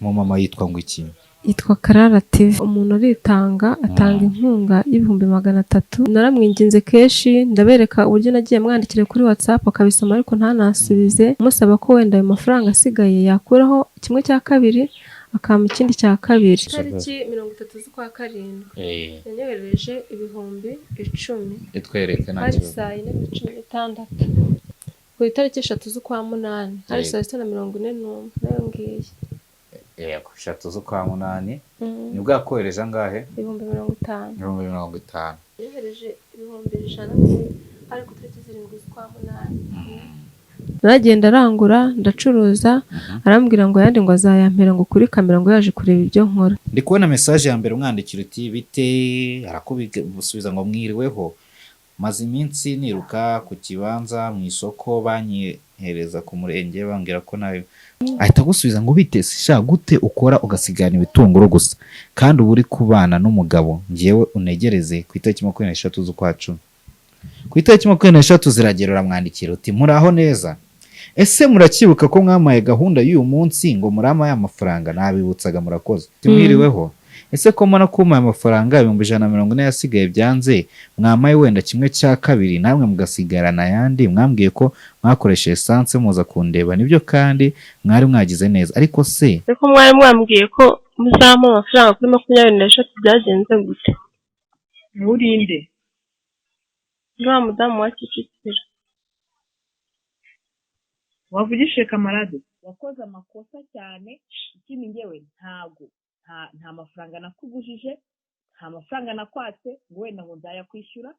Umumama yitwa ngo iki? Yitwa Karara TV. Umuntu aritanga, atanga inkunga y'ibihumbi 300. Naramwinginze kenshi, ndabereka uburyo nagiye mwandikira kuri WhatsApp akabisoma ariko ntanasubize, musaba ko wenda ayo mafaranga asigaye yakuraho kimwe cya kabiri akampa ikindi cya kabiri. Tariki 30 z'ukwa karindwi yanyoherereje 10,000. Itwereke, nta Hari kibazo. saa 4:16. Ku itariki 3 z'ukwa munani hari saa 6:41, nayo ngiyi. Yego, 3 z'ukwa munani. Nibwo yakohereje angahe? 50,000. 50,000. Yohereje 100,000 hari ku itariki 7 z'ukwa munani. Naragenda arangura, ndacuruza, arambwira ngo ayandi ngo azayampera ngo kuri kamera, ngo yaje kureba ibyo nkora. Ndi kubona message ya mbere umwandikira uti "Bite?", arakubisubiza ngo "Mwiriweho, maze iminsi niruka ku kibanza mu isoko, banyihereza ku murenge bambwira ko nayo." Ahita agusubiza ngo "Bite se sha, gute ukora ugasigana ibitunguru gusa kandi uba uri kubana n'umugabo? Ngewe unegereze ku itariki 23 z'ukwa cumi." Ku itariki 23 ziragera, uramwandikira uti "Muraho neza, ese muracyibuka ko mwamaye gahunda y'uyu munsi ngo murama ya mafaranga? Nabibutsaga, murakoze." Uti "Mwiriweho, ese ko mbona kumpaye amafaranga 140,000 yasigaye byanze, mwamaye wenda kimwe cya kabiri namwe mugasigarana ayandi? Mwambwiye ko mwakoresheje essence muza kundeba, nibyo kandi mwari mwagize neza, ariko se" Ariko mwari mwambwiye ko muzampa amafaranga kuri 23, byagenze gute? Nturinde. Ni wa mudamu wa Kicukiro. Wavugishije kamarade, wakoze amakosa cyane. Ikindi, ngewe ntago nta mafaranga nakugujije, nta mafaranga nakwatse ngo wenda ngo nzayakwishyura.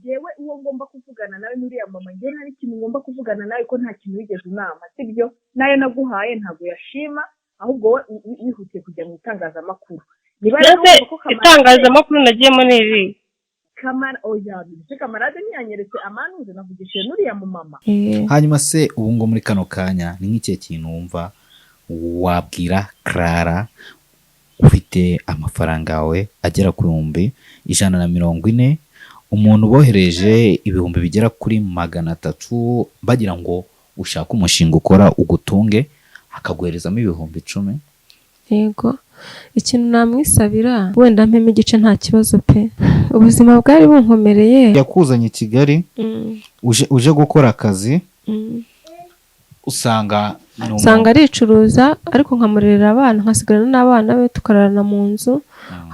Ngewe uwo ngomba kuvugana nawe n'uriya mama. Ngewe nta n'ikintu ngomba kuvugana nawe ko nta kintu wigeze unama, sibyo? Nayo naguhaye ntabwo yashima, ahubwo wowe wihutiye kujya mu itangazamakuru. Niba rero Mbese wumva ko kamarade itangazamakuru nagiyemo ni irihe? Kamara, oya, mbese kamarade ntiyanyeretse amanuze, navugishije n'uriya mumama. Hanyuma se ubu ngo muri kano kanya ni nk'ikihe kintu wumva wabwira Clara ufite amafaranga yawe agera ku 140,000, umuntu bohereje ibihumbi bigera kuri 300 bagira ngo ushake umushinga ukora ugutunge, akaguherezamo 10,000? Yego, ikintu namwisabira, wenda mpemo igice, nta kibazo pe, ubuzima bwari bunkomereye. Yakuzanye i Kigali uje gukora akazi, usanga ni umuntu- Usanga aricuruza, ariko nkamurerera abana, nkasigarana n'abana be, tukararana mu nzu.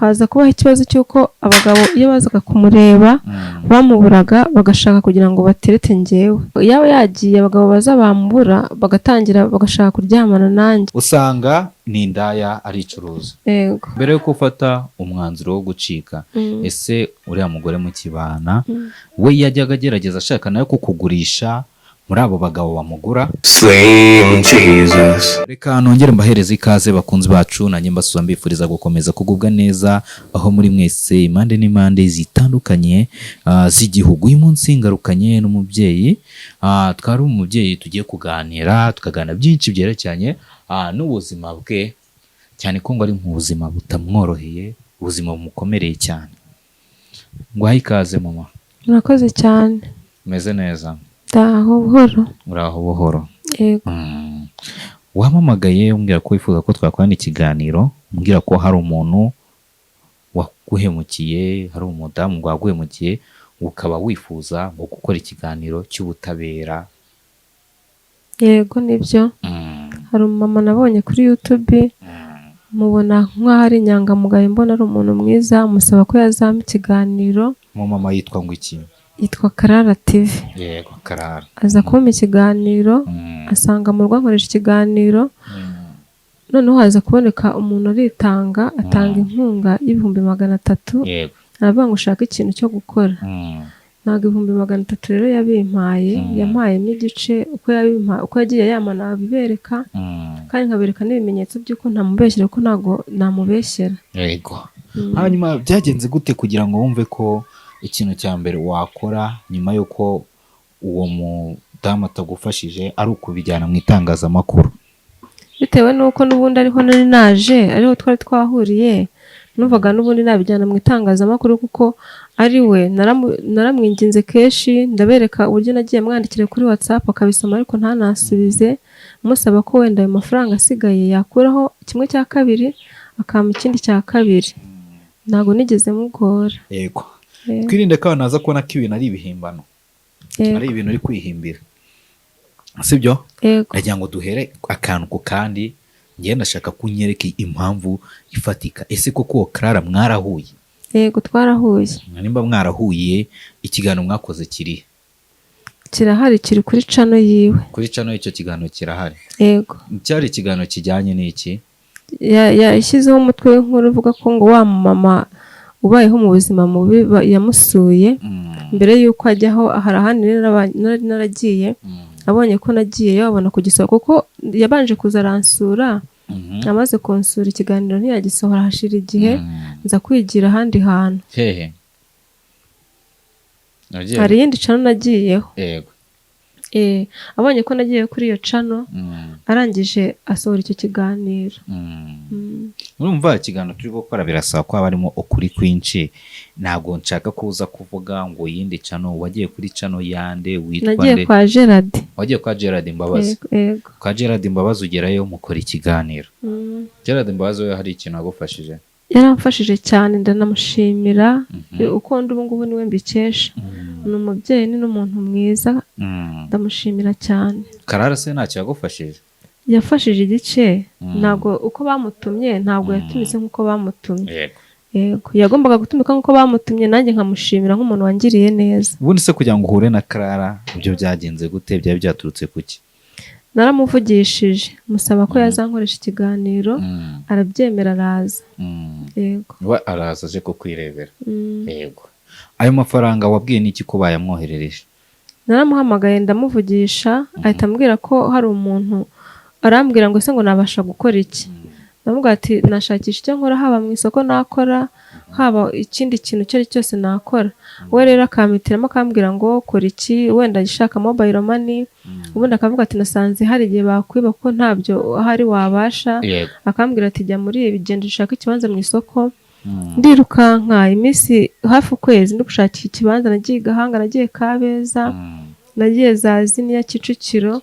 Haza kubaho ikibazo cy'uko abagabo iyo bazaga kumureba bamuburaga, bagashaka kugira ngo baterete njyewe. Yaba yagiye, abagabo baza bamubura, bagatangira bagashaka kuryamana nanjye. Usanga ni indaya, aricuruza. Yego. Mbere yuko ufata umwanzuro wo gucika, ese uriya mugore mukibana, we yajyaga agerageza ashaka nawe kukugurisha muri abo bagabo bamugura? Slim Jesus. Reka nongere mbahereze ikaze, bakunzi bacu, nanjye mbasuza mbifuriza gukomeza kugubwa neza aho muri mwese, impande n'impande zitandukanye z'igihugu. Uyu munsi ngarukanye n'umubyeyi, twari umubyeyi tugiye kuganira, tukaganira byinshi byerekeranye n'ubuzima bwe, cyane ko ngo ari mu buzima butamworoheye, ubuzima bumukomereye cyane. Nguhaye ikaze, mama. Murakoze cyane. Umeze neza? Ndaho buhoro. Uraho buhoro? Yego. Wampamagaye umbwira ko wifuza ko twakorana ikiganiro, umbwira ko hari umuntu waguhemukiye, hari umudamu waguhemukiye, ukaba wifuza ngo gukora ikiganiro cy'ubutabera. Yego, nibyo. Hari umumama nabonye kuri YouTube, mubona nk'aho ari inyangamugayo, mbona ari umuntu mwiza, musaba ko yazampa ikiganiro. Umumama yitwa ngo iki? Yitwa Karara TV. Yego, Karara. Aza kumpa ikiganiro, asanga mu rugo nkoresha ikiganiro. Noneho haza kuboneka umuntu aritanga, atanga inkunga y'ibihumbi 300. Aravuga ngo ushake ikintu cyo gukora. Ntabwo 300,000 rero yabimpaye, yampayemo igice. Uko yabimpaye, uko yagiye yampa, nabibereka, kandi nkabereka n'ibimenyetso by'uko ntamubeshyera, kuko ntabwo namubeshyera. Yego. Hanyuma byagenze gute kugira ngo wumve ko ikintu cya mbere wakora nyuma y'uko uwo mudamu atagufashije ari ukubijyana mu itangazamakuru? Bitewe n'uko n'ubundi ariho nari naje, ariho twari twahuriye, numvaga n'ubundi nabijyana mu itangazamakuru, kuko ari we naramwinginze kenshi, ndabereka uburyo nagiye mwandikira kuri WhatsApp akabisoma ariko ntanasubize, Musaba ko wenda ayo mafaranga asigaye yakuraho kimwe cya kabiri akampa ikindi cya kabiri. Ntabwo nigeze mugora. Yego, twirinde ko abantu baza kubona ko ibintu ari ibihimbano, ari ibintu uri kwihimbira, sibyo? Yego. Ndagira ngo duhere akantu ku kandi. Njyewe ndashaka ko unyereke impamvu ifatika. Ese koko uwo Clara mwarahuye? Yego, twarahuye. Nimba mwarahuye, ikiganiro mwakoze kiri? Kirahari, kiri kuri channel yiwe. Kuri channel icyo kiganiro kirahari? Yego. Cyari ikiganiro kijyanye n'iki? Yashyizeho umutwe w'inkuru uvuga ko ngo wa mama ubayeho mu buzima mubi yamusuye. Mbere y'uko ajyaho, hari ahandi nari naragiye. Abonye ko nagiyeyo, abona kugisora, kuko yabanje kuza aransura. Amaze kunsura, ikiganiro ntiyagisohora, hashira igihe. Nza kwigira ahandi hantu. Hehe? Wagiye? Hari iyindi channel nagiyeho. Abonye ko nagiye kuri iyo channel, arangije asohora icyo kiganiro. Urumva, ikiganiro turi gukora birasaba ko haba harimo ukuri kwinshi. Ntabwo nshaka kuza kuvuga ngo yindi channel. Wagiye kuri channel yande, witwa Nagiye nde? kwa Gerard. Wagiye kwa Gerard Mbabazi? Yego. Kwa Gerard Mbabazi ugerayo, mukora ikiganiro. Gerard Mbabazi we hari ikintu yagufashije? Yaramfashije cyane, ndanamushimira. Uko ndi ubu ngubu niwe mbikesha. Ni umubyeyi, ni n'umuntu mwiza. Ndamushimira cyane. Karara se ntacyo yagufashije? Yafashije igice. Ntabwo uko bamutumye, ntabwo yatumitse nk'uko bamutumye. Yego, yagombaga gutumika nk'uko bamutumye, nanjye nkamushimira nk'umuntu wangiriye neza. Ubundi se kugira ngo uhure na Clara ibyo byagenze gute? Byari byaturutse kuki? Naramuvugishije, musaba ko yazankoresha ikiganiro. Arabyemera, araza. Yego. We araza aje kukwirebera? Yego. Ayo mafaranga wabwiye n'iki ko bayamwoherereje? Naramuhamagaye, ndamuvugisha, ahita ambwira ko hari umuntu, arambwira ngo ese ngo nabasha gukora iki? Ndamubwira ati nashakisha icyo nkora, haba mu isoko nakora, haba ikindi kintu icyo ari cyo cyose nakora. We rero akampitiramo, akambwira ngo kora iki, wenda ashaka mobile money. Ubundi akavuga ati nasanze hari igihe bakwiba kuko ntabyo ahari wabasha. Akambwira ati jya muri ibi, genda ushake ikibanza mu isoko. Ndirukanka iminsi hafi ukwezi ndi gushakira ikibanza. Nagiye i Gahanga, nagiye Kabeza, nagiye za Ziniya, Kicukiro.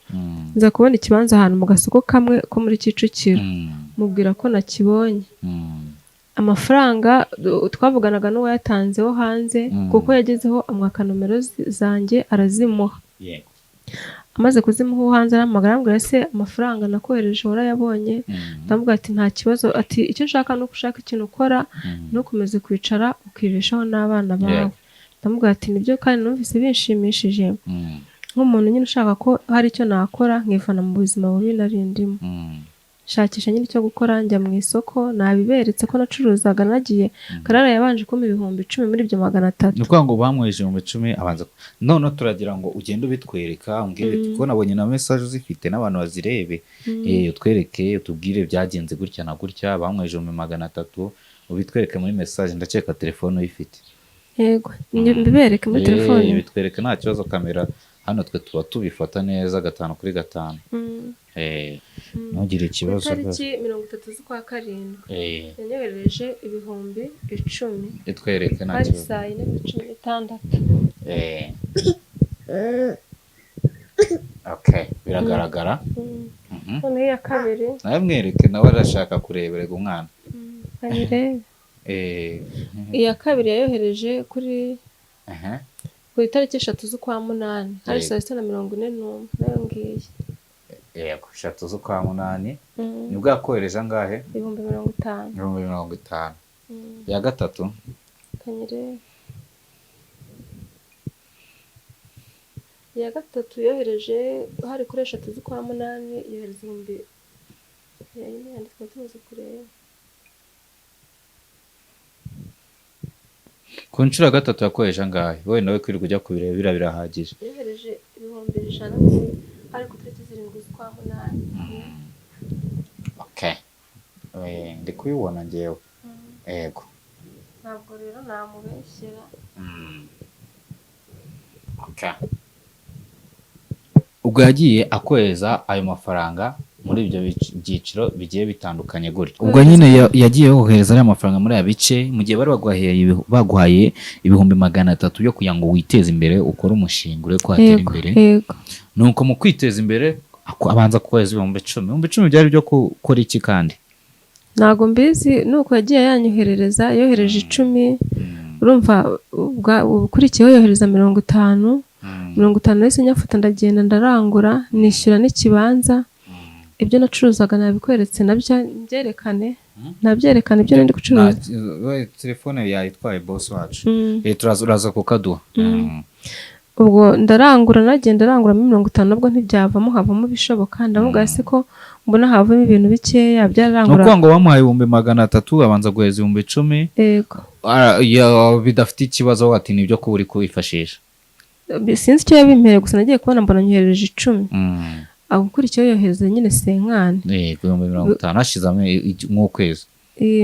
Nza kubona ikibanza ahantu mu gasoko kamwe ko muri Kicukiro. Mubwira ko nakibonye. Amafaranga twavuganaga n'uwayatanze wo hanze, kuko yagezeho amwaka nomero zanjye arazimuha. Amaze kuzimuha, uwo hanze arampamagara, arambwira: ese amafaranga nakohereje warayabonye? Ndamubwira ati nta kibazo, ati icyo nshaka ni uko ushaka ikintu ukora, ntukomeze kwicara ukibeshaho n'abana bawe. Ndamubwira ati nibyo, kandi numvise binshimishije nk'umuntu nyine ushaka ko hari icyo nakora nkivana mu buzima bubi nari ndimo. Nshakisha nyine icyo gukora, njya mu isoko, nabiberetse ko nacuruzaga. Nagiye, Karara yabanje kumpa 10,000 muri ibyo 300. Ni ukuvuga ngo bamwoheje 10,000 abanza. None turagira ngo ugende ubitwereka, umbwire uti ko nabonye na message uzifite, n'abantu bazirebe. Utwereke, utubwire byagenze gutya na gutya, bamwoheje 300,000, ubitwereke muri message. Ndakeka telefone uyifite. Yego, mbibereke muri telefone. Bitwereke, nta kibazo. Kamera hano twe tuba tubifata neza gatanu kuri gatanu. Ntugire Ku ikibazo rwose. itariki 30 z'ukwa karindwi yanyoherereje 10,000. Itwereke, nta Hari kibazo. saa yine na 16. Okay, biragaragara. Noneho iya kabiri. Nawe mwereke, nawe arashaka kureberega umwana. Ayirebe. Iya kabiri yayohereje kuri ku itariki 3 z'ukwa munani, hari saa sita na 41, nayo ngiyi. Yego, 3 z'ukwa munani. Nibwo yakohereje angahe? 50,000. 50,000. Iya gatatu? Kanyirebe. Iya gatatu yohereje hari kuri 3 z'ukwa munani, yohereza ibihumbi, iya yindi yandi twari tumaze kureba. Ku nshuro ya gatatu yakohereje angahe? Wowe nawe kwirirwa ujya kubireba, biriya birahagije. Yohereje 100,000 hari ku itariki 7 z'ukwa munani. Okay. Ndi kubibona njyewe. Yego. Ntabwo rero namubeshyera. Okay. Ubwo yagiye akohereza ayo mafaranga muri ibyo byiciro bigiye bitandukanye gutyo. Ubwo nyine yagiye yohereza ariya mafaranga muri aya bice, mu gihe bari baguhaye 300,000 byo kugira ngo witeze imbere, ukore umushinga, urebe ko watera imbere. Yego. Nuko mu kwiteza imbere Abanza kohereza 10,000. 10,000 byari byo gukora iki kandi? Ntabwo mbizi, nuko yagiye yanyoherereza, yohereje 10, urumva ukurikiyeho yohereza 50, 50 nahise nyafata ndagenda ndarangura, nishyura n'ikibanza. Ibyo nacuruzaga nabikweretse, nabyo mbyerekane, nabyerekane ibyo nari gucuruza. Telefone yayitwaye boss wacu. Uraza kukaduha. Ubwo ndarangura, nagenda ndaranguramo 50, nabwo ntibyavamo, havamo ibishoboka. Ndavuga se ko mbona havamo ibintu bikeya, byararangura. Ni ukuvuga ngo bamuhaye 300,000, abanza guheza 10,000. Yego. Bidafite ikibazo, ati nibyo kuba uri kubifashisha. Sinzi icyo yabimpereye, gusa nagiye kubona mbona nyohereje 10. Agukurikiyeho yohereza nyine 50. Yego, 50,000 hashize nk'ukwezi.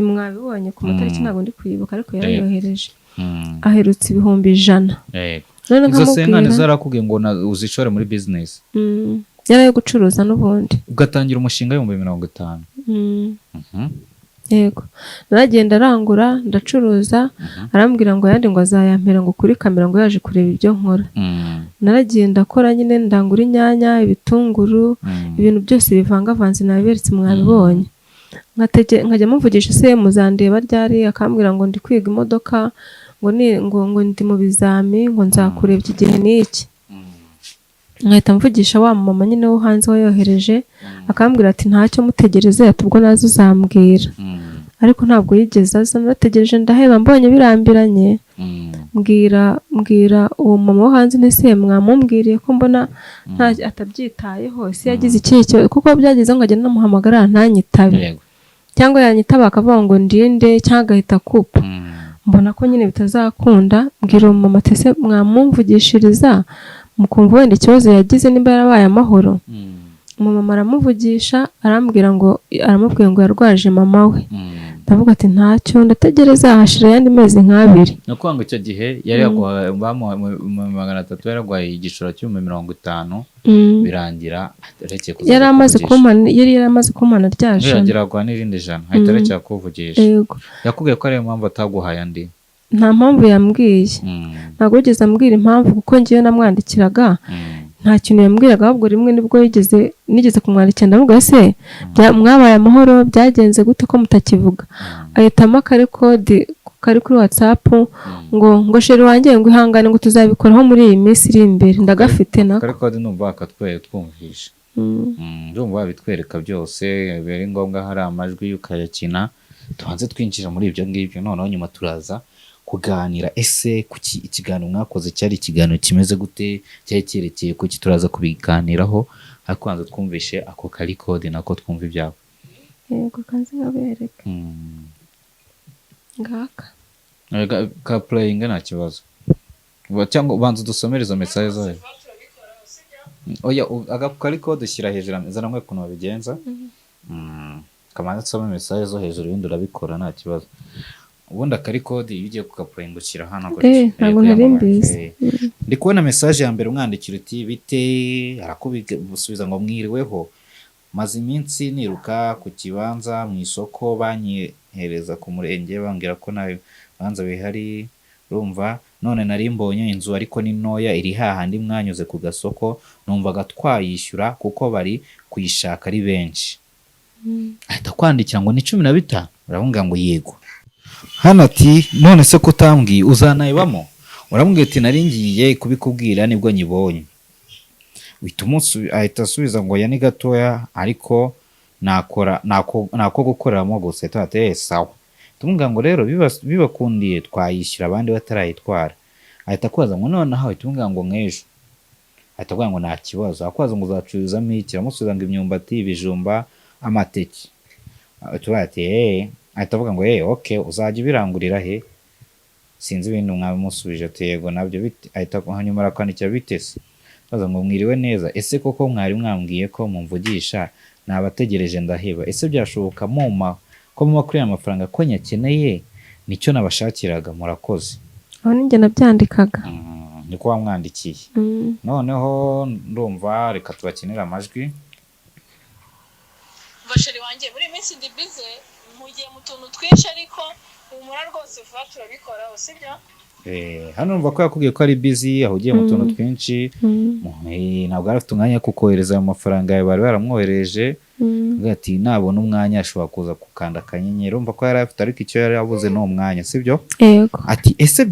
Mwabibonye ku matariki, ntabwo ndi kwibuka, ariko yarayohereje. Aherutse 100,000. Yego. Izo 50 zarakubwiye ngo uzishore muri business. Yari ayo gucuruza n'ubundi. Ugatangira umushinga 50,000. Yego. Naragenda arangura, ndacuruza, arambwira ngo yandi ngo azayampera ngo kuri kamera ngo yaje kureba ibyo nkora. Naragenda akora nyine, ndangura inyanya, ibitunguru, ibintu byose bivangavanze nabiberetse mwabibonye. Nkajya muvugisha se muzandeba ryari, akambwira ngo ndi kwiga imodoka, ngo ni ngo ndi mu bizami, ngo nzakureba iki gihe n'iki. Nkahita mvugisha wa mama nyine wo hanze wayohereje, akambwira ati ntacyo mutegereze, ati ubwo naza uzambwira. Ariko ntabwo yigeze aza, narategereje ndaheba, mbonye birambiranye. Mbwira uwo mama wo hanze, ntese mwamumbwiriye ko mbona atabyitayeho, ese yagize ikihe kibazo? Kuko byageze ngo agende namuhamagara ntanyitabe, cyangwa yanyitaba akavuga ngo ndinde, cyangwa agahita akupa. Mbona ko nyine bitazakunda, mbwira uwo mama ati ese mwamumvugishiriza mukumva wenda ikibazo yagize nimba yarabaye amahoro. Umumama aramuvugisha, arambwira ngo aramubwiye ngo yarwaje mama we. Ndavuga ati ntacyo, ndategereza hashira ayandi mezi nk'abiri. Ni ukuvuga ngo icyo gihe yari yaguhaye 300, yaraguhaye igishoro cy'ibihumbi 50, birangira arekeye kuza. Yari yaramaze kumpana rya jana. Yagera guha n'irindi jana, ahita arekera kuvugisha. Yakubwiye ko ariyo mpamvu ataguhaye andi? Nta mpamvu yambwiye. Ntabwo yigeze ambwira impamvu, kuko ngewe namwandikiraga nta kintu yambwiraga, ahubwo rimwe nibwo nigeze kumwandikira ndavuga ese mwabaye amahoro, byagenze gute ko mutakivuga? Ahitamo akarekodi kari kuri WhatsApp ngo sheri wanjye ngo ihangane ngo tuzabikoraho muri iyi minsi iri imbere, ndagafite nako. Akarekodi numva twumvisha. Ndumva babitwereka byose, biri ngombwa hari amajwi ukayakina, tubanze twinjira muri ibyo ngibyo, noneho nyuma turaza kuganira. Ese kuki ikiganiro mwakoze cyari ikiganiro kimeze gute, cyari cyerekeye kuki? Turaza kubiganiraho, ariko banza twumvishe ako karikodi nako twumva ibyabo. Yego, kanze nkabereke. Ngaka ka playing nta kibazo, cyangwa banza dusomere izo message zayo. Oya, aga karikodi ushyira hejuru, zana mwe ukuntu babigenza. Kamanza nsome message zo hejuru, ibindi urabikora nta kibazo. Ubundi akarikodi iyo ugiye kugapurayinga ushyira hano gutya. Ntabwo nari mbizi. Ndi kubona message ya mbere umwandikira uti bite, arakubisubiza ngo mwiriweho, maze iminsi niruka ku kibanza mu isoko, banyihereza ku murenge bambwira ko nta bibanza bihari, urumva none nari mbonye inzu ariko ni ntoya, iri hahandi mwanyuze ku gasoko, numvaga twayishyura kuko bari kuyishaka ari benshi. Ahita kwandikira ngo ni 15, uramubwira ngo yego. Hano ati none se ko utambwiye uzanayibamo? Uramubwira ati nari ngiye kubikubwira nibwo nyibonye. Ahita asubiza ngo ya ni gatoya ariko nakora nako gukoreramo gusa. Ahita ati sawa. Tumubwira ngo rero bibakundiye twayishyura abandi batarayitwara. Ahita akubaza ngo noneho, ahita umubwira ngo nk'ejo. Ahita avuga ngo nta kibazo. Akubaza ngo uzacuruzamo iki? Aramusubiza ngo imyumbati, ibijumba, amateke. Ati ahita avuga ngo okay, uzajya ubirangurira he? Sinzi ibintu mwabimusubije. Ati yego nabyo bite? Ahita hanyuma arakwandikira bite se? Baza ngo mwiriwe neza, ese koko mwari mwambwiye ko mumvugisha, nabategereje ndaheba, ese byashoboka muma ko muma kuri aya mafaranga ko nyakeneye, nicyo nabashakiraga, murakoze. Aho ninjye nabyandikaga. Niko wamwandikiye. Noneho ndumva reka tubakinire amajwi. Basheri wanjye muri iyi minsi ndi bize, mpugiye mu tuntu twinshi, ariko humura rwose vuba turabikora, sibyo? Hano numva ko yakubwiye ko ari busy, ahugiye mu tuntu twinshi. Ntabwo yari afite umwanya wo kukohereza ayo mafaranga yawe bari baramwohereje. Avuga ati nabona umwanya ashobora kuza gukanda akanyenyeri. Urumva ko yari afite, ariko icyo yari yabuze ni umwanya, sibyo? Yego. Ati ese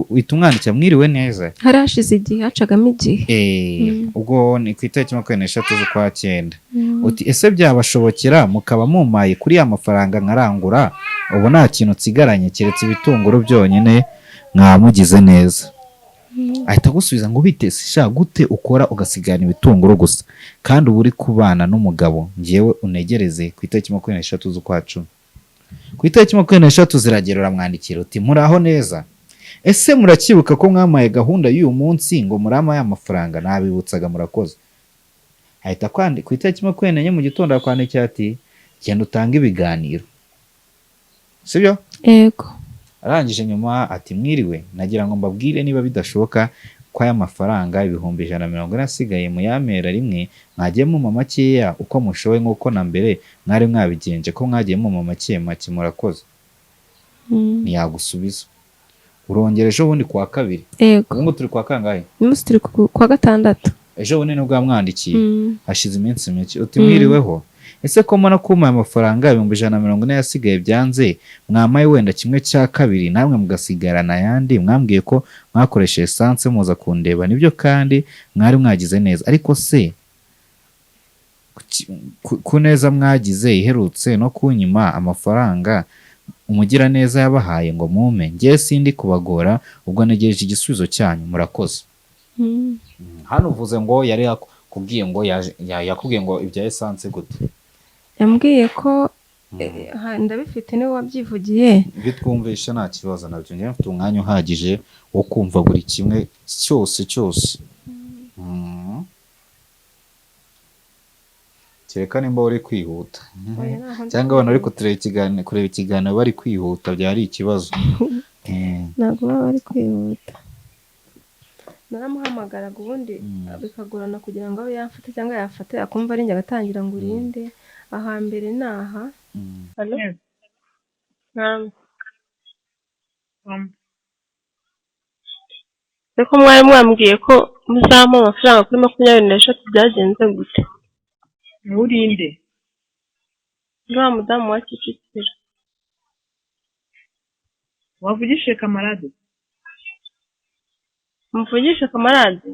uhita umwandikira mwiriwe neza. Hari hashize igihe, hacagamo igihe. Ubwo ni ku itariki 23 z'ukwa 9. Uti ese byabashobokera mukaba mumpaye kuri ya mafaranga nkarangura, ubu nta kintu nsigaranye keretse ibitunguru byonyine, mwamugize neza. Ahita agusubiza ngo bite se sha, gute ukora ugasigana ibitunguru gusa kandi uba uri kubana n'umugabo, ngewe unegereze ku itariki 23 z'ukwa 10. Ku itariki 23 ziragera, uramwandikira uti muraho neza, ese muracyibuka ko mwamaye gahunda y'uyu munsi ngo murama ya mafaranga, nabibutsaga murakoze. Ahita ku itariki 24 mu gitondo akwandikira ati genda utange ibiganiro, sibyo? Yego. Arangije nyuma ati mwiriwe, nagira ngo mbabwire niba bidashoboka ko aya mafaranga 140,000 asigaye muyamera rimwe, mwagiye mumpa makeya uko mushoboye nk'uko na mbere mwari mwabigenje, ko mwagiye mumpa make make, murakoze. Ntiyagusubiza. Urongera ejo bundi kuwa kabiri. Yego. Ubu ngubu turi kuwa kangahe? Uyu munsi turi kuwa gatandatu. Ejo bundi nibwo yamwandikiye. Hashize iminsi mike. Uti mwiriweho, ese ko mbona ko umuhaye amafaranga 140,000 yasigaye byanze, mwamaye wenda 1/2 namwe mugasigarana ayandi, mwambwiye ko mwakoresheje esanse muza kundeba, nibyo kandi mwari mwagize neza, ariko se ku neza mwagize iherutse no kunyima amafaranga umugiraneza yabahaye ngo mume, njye sindi kubagora, ubwo ntegereje igisubizo cyanyu, murakoze. Hano uvuze ngo yari yakubwiye ngo yakubwiye ngo ibya esanse gute? Yambwiye ko ndabifite, niwe wabyivugiye. Bitwumvisha nta kibazo nabyo, njye mfite umwanya uhagije wo kumva buri kimwe cyose cyose. Kereka nimba uri kwihuta cyangwa abantu bari kureba ikiganiro bari kwihuta, byari ikibazo. Ntabwo baba bari kwihuta. Naramuhamagaraga ubundi bikagorana kugira ngo abe yafate cyangwa yafate akumva ari njye agatangira ngo urinde. Ahambere ni aha. Ariko mwari mwambwiye ko muzampa amafaranga kuri 23, byagenze gute? Nturinde. Ndi wa mudamu wa Kicukiro. Wavugishije kamarade? Muvugishe kamarade?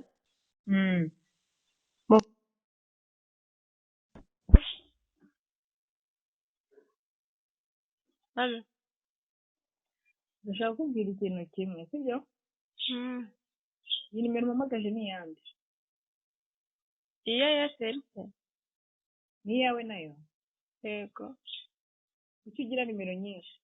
Ndashaka kukubwira ikintu kimwe, sibyo? Iyi nimero umpamagaje ni iyande? Iya Airtel se? Ni iyawe nayo? Yego. Kuki ugira nimero nyinshi?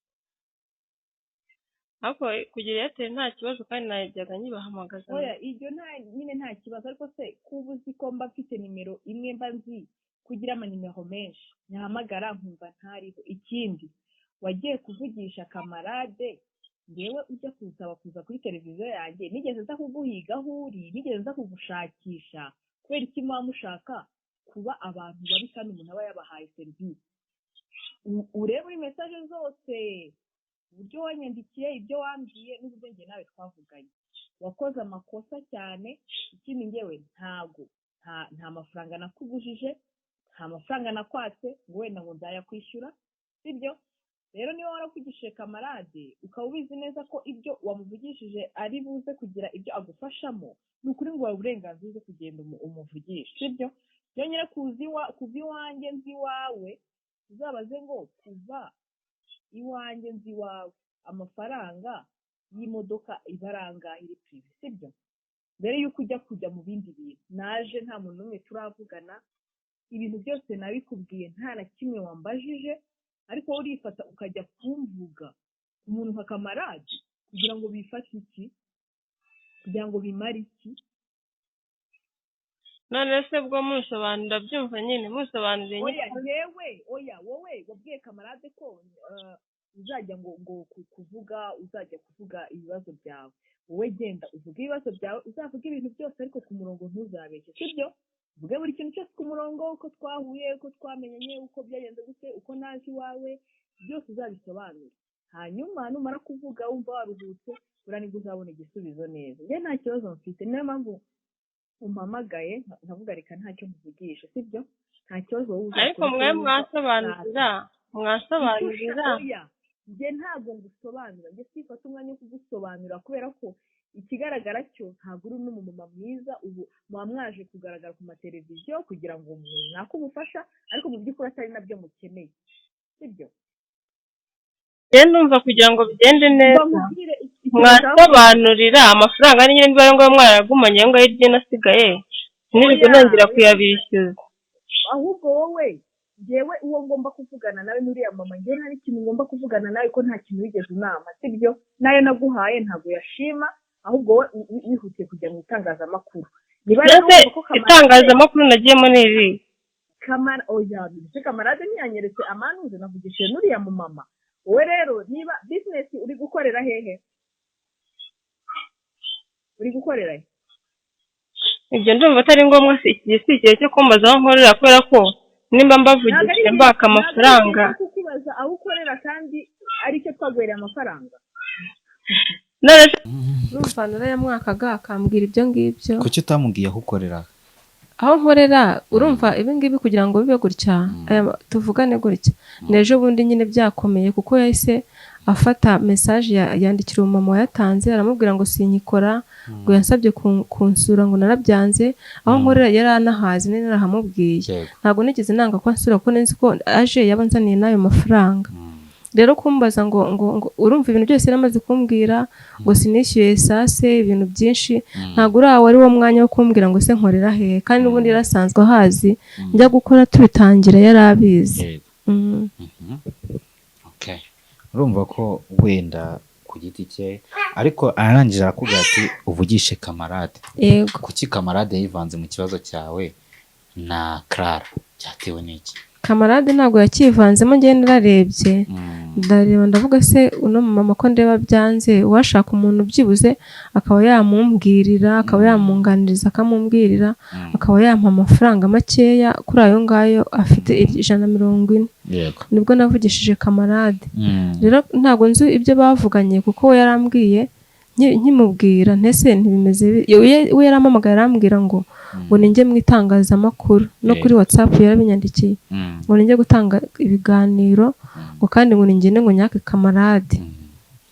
Ariko kugira Airtel nta kibazo, kandi najyaga nyibahamagaza. Oya, ibyo nta nyine nta kibazo, ariko se kuba uzi ko mba mfite nimero imwe, mba nzi kugira amanimero menshi, nyahamagara nkumva ntariho. Ikindi wagiye kuvugisha kamarade, ngewe ujya kunsaba kuza kuri televiziyo yanjye, nigeze nza kuguhiga aho uri, nigeze nza kugushakisha, kubera iki muba mushaka kuba abantu babi kandi umuntu aba yabahaye serivisi? Urebe muri message zose uburyo wanyandikiye, ibyo wambwiye n'uburyo njye nawe twavuganye. Wakoze amakosa cyane. Ikindi ngewe ntago nta mafaranga nakugujije, nta mafaranga nakwatse ngo wenda ngo nzayakwishyura, sibyo? Rero niba waravugishije kamarade ukaba ubizi neza ko ibyo wamuvugishije ari buze kugira ibyo agufashamo, ni ukuri ngo wawe uburenganzira bwo kugenda umuvugishe, sibyo? Byonyine kuva iwanjye nzi iwawe, uzabaze ngo kuva iwanjye nzi iwawe amafaranga y'imodoka ibaranga iri prive, sibyo? Mbere y'uko ujya kujya mu bindi bintu, naje nta muntu n'umwe turavugana, ibintu byose nabikubwiye nta na kimwe wambajije, ariko wowe urifata ukajya kumvuga umuntu nka kamarade kugira ngo bifate iki, kugira ngo bimare iki? None se bwo munsobanurira byumva nyine, munsobanuriye nyine. Oya yewe, oya wowe wabwiye kamarade ko uzajya ngo kuvuga, uzajya kuvuga ibibazo byawe. Wowe genda uvuge ibibazo byawe, uzavuge ibintu byose ariko ku murongo ntuzabeshye, sibyo? Uvuge buri kintu cyose ku murongo, uko twahuye, uko twamenyanye, uko byagenze gute, uko naje iwawe, byose uzabisobanure. Hanyuma numara kuvuga wumva waruhutse, buriya nibwo uzabona igisubizo neza. Njye nta kibazo mfite, niyo mpamvu umpamagaye nkavuga reka ntacyo nkuvugisha, sibyo? Nta kibazo wowe uzakora. Ariko mwe mwasobanurira. Oya, njye ntabwo ngusobanura, njye sifata umwanya wo kugusobanurira, kubera ko ikigaragara cyo ntabwo uri n'umumama mwiza. Ubu muba mwaje kugaragara ku mateleviziyo kugira ngo mwake ubufasha, ariko mu by'ukuri atari nabyo mukeneye, sibyo? Rero ndumva kugira ngo bigende neza mwasobanurira amafaranga ari nyine niba ayo ngayo mwarayagumanye, ayo ngayo iryo nasigaye ntirirwe nongera kuyabishyuza. Ahubwo wowe, ngewe uwo ngomba kuvugana nawe n'uriya mama, ngewe nta n'ikintu ngomba kuvugana nawe ko nta kintu wigeze unama, sibyo? Nayo naguhaye ntabwo yashima, ahubwo wowe wihutiye kujya mu itangazamakuru. Niba rero itangazamakuru nagiyemo ni iri oya, kamarade ntiyanyeretse amanuze, navugishije n'uriya mumama. Wowe rero niba bizinesi uri gukorera hehe? Uri gukorera he? Ibyo ndumva atari ngombwa, si igihe cyo kumbaza aho nkorera, kubera ko nimba mbavugishije mbaka amafaranga. Ntabwo kukubaza aho ukorera kandi aricyo twaguhereye amafaranga. Urumva narayamwakaga akambwira ibyo ngibyo. Kuki utamubwiye aho ukorera? Aho nkorera, urumva ibi ngibi kugira ngo bibe gutya, tuvugane gutya, n'ejo bundi nyine byakomeye, kuko yahise afata message yandikira umumama wayatanze, aramubwira ngo sinyikora, ngo yansabye kunsura ngo narabyanze. Aho nkorera yari anahazi, nari narahamubwiye, ntabwo nigeze nanga ko ansura, kuko nzi ko aje yaba anzaniye n'ayo mafaranga. Rero kumbaza ngo ngo urumva ibintu byose yaramaze kumbwira, ngo sinishyuye esase, ibintu byinshi, ntabwo uriya wari wo mwanya wo kumbwira ngo se nkorera hehe, kandi n'ubundi yarasanzwe ahazi, njya gukora tubitangira yari abizi. Urumva ko wenda ku giti cye, ariko arangije arakubwira ati uvugishe kamarade. Yego. Kuki kamarade yivanze mu kibazo cyawe na Clara? Cyatewe n'iki? Kamarade ntabwo yakivanzemo, njye nararebye ndareba ndavuga se uno mama ko ndeba byanze, uwashaka umuntu byibuze akaba yamumbwirira, akaba yamunganiriza, akamumbwirira, akaba yampa amafaranga makeya kuri ayo ngayo afite 140. Yego. Nibwo navugishije kamarade. Rero ntabwo nzi ibyo bavuganye, kuko we yarambwiye nkimubwira ntese ntibimeze, we yarampamagaye arambwira ngo ninjye mu itangazamakuru no kuri WhatsApp yarabinyandikiye, ngo ninjye gutanga ibiganiro, ngo kandi ngo ningende ngo nyake kamarade.